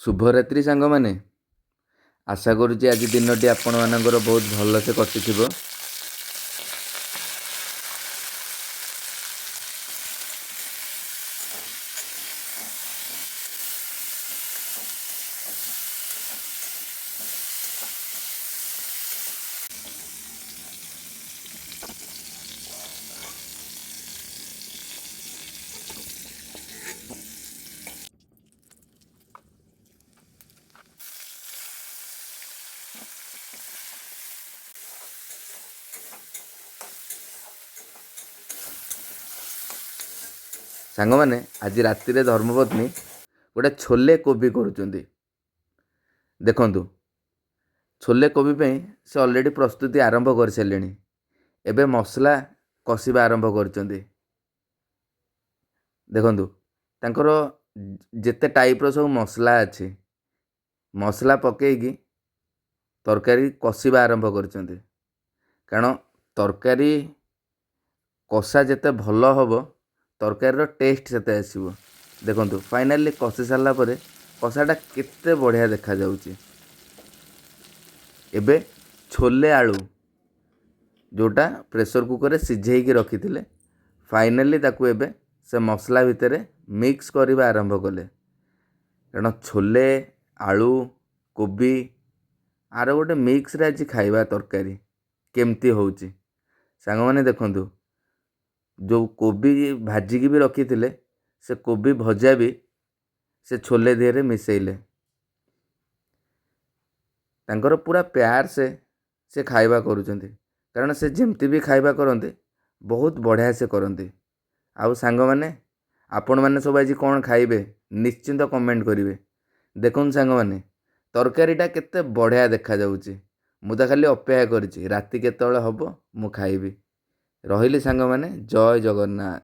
ଶୁଭରାତ୍ରି ସାଙ୍ଗମାନେ। ଆଶା କରୁଛି ଆଜି ଦିନଟି ଆପଣମାନଙ୍କର ବହୁତ ଭଲସେ କଟିଥିବ। ସାଙ୍ଗମାନେ, ଆଜି ରାତିରେ ଧର୍ମପତ୍ନୀ ଗୋଟେ ଛୋଲେ କୋବି କରୁଛନ୍ତି। ଦେଖନ୍ତୁ, ଛୋଲେ କୋବି ପାଇଁ ସେ ଅଲରେଡ଼ି ପ୍ରସ୍ତୁତି ଆରମ୍ଭ କରିସାରିଲେଣି। ଏବେ ମସଲା କଷିବା ଆରମ୍ଭ କରିଛନ୍ତି। ଦେଖନ୍ତୁ, ତାଙ୍କର ଯେତେ ଟାଇପ୍ର ସବୁ ମସଲା ଅଛି, ମସଲା ପକେଇକି ତରକାରୀ କଷିବା ଆରମ୍ଭ କରିଛନ୍ତି। କାରଣ ତରକାରୀ କଷା ଯେତେ ଭଲ ହେବ, ତରକାରୀର ଟେଷ୍ଟ ସେତେ ଆସିବ। ଦେଖନ୍ତୁ, ଫାଇନାଲି କଷି ସାରିଲା ପରେ କଷାଟା କେତେ ବଢ଼ିଆ ଦେଖାଯାଉଛି। ଏବେ ଛୋଲେ ଆଳୁ ଯେଉଁଟା ପ୍ରେସର୍ କୁକର୍ରେ ସିଝେଇକି ରଖିଥିଲେ, ଫାଇନାଲି ତାକୁ ଏବେ ସେ ମସଲା ଭିତରେ ମିକ୍ସ କରିବା ଆରମ୍ଭ କଲେ। କାରଣ ଛୋଲେ ଆଳୁ କୋବି ଆର ଗୋଟେ ମିକ୍ସରେ ଆଜି ଖାଇବା ତରକାରୀ କେମିତି ହେଉଛି ସାଙ୍ଗମାନେ। ଦେଖନ୍ତୁ, ଯେଉଁ କୋବି ଭାଜିକି ବି ରଖିଥିଲେ, ସେ କୋବି ଭଜା ବି ସେ ଛୋଲେ ଦେହରେ ମିଶାଇଲେ। ତାଙ୍କର ପୁରା ପ୍ୟାର ସେ ଖାଇବା କରୁଛନ୍ତି, କାରଣ ସେ ଯେମିତି ବି ଖାଇବା କରନ୍ତି, ବହୁତ ବଢ଼ିଆ ସେ କରନ୍ତି। ଆଉ ସାଙ୍ଗମାନେ, ଆପଣମାନେ ସବୁ ଆଜି କ'ଣ ଖାଇବେ ନିଶ୍ଚିନ୍ତ କମେଣ୍ଟ କରିବେ। ଦେଖନ୍ତୁ ସାଙ୍ଗମାନେ, ତରକାରୀଟା କେତେ ବଢ଼ିଆ ଦେଖାଯାଉଛି। ମୁଁ ତ ଖାଲି ଅପେକ୍ଷା କରିଛି, ରାତି କେତେବେଳେ ହେବ ମୁଁ ଖାଇବି। ରହିଲି ସାଙ୍ଗମାନେ, ଜୟ ଜଗନ୍ନାଥ।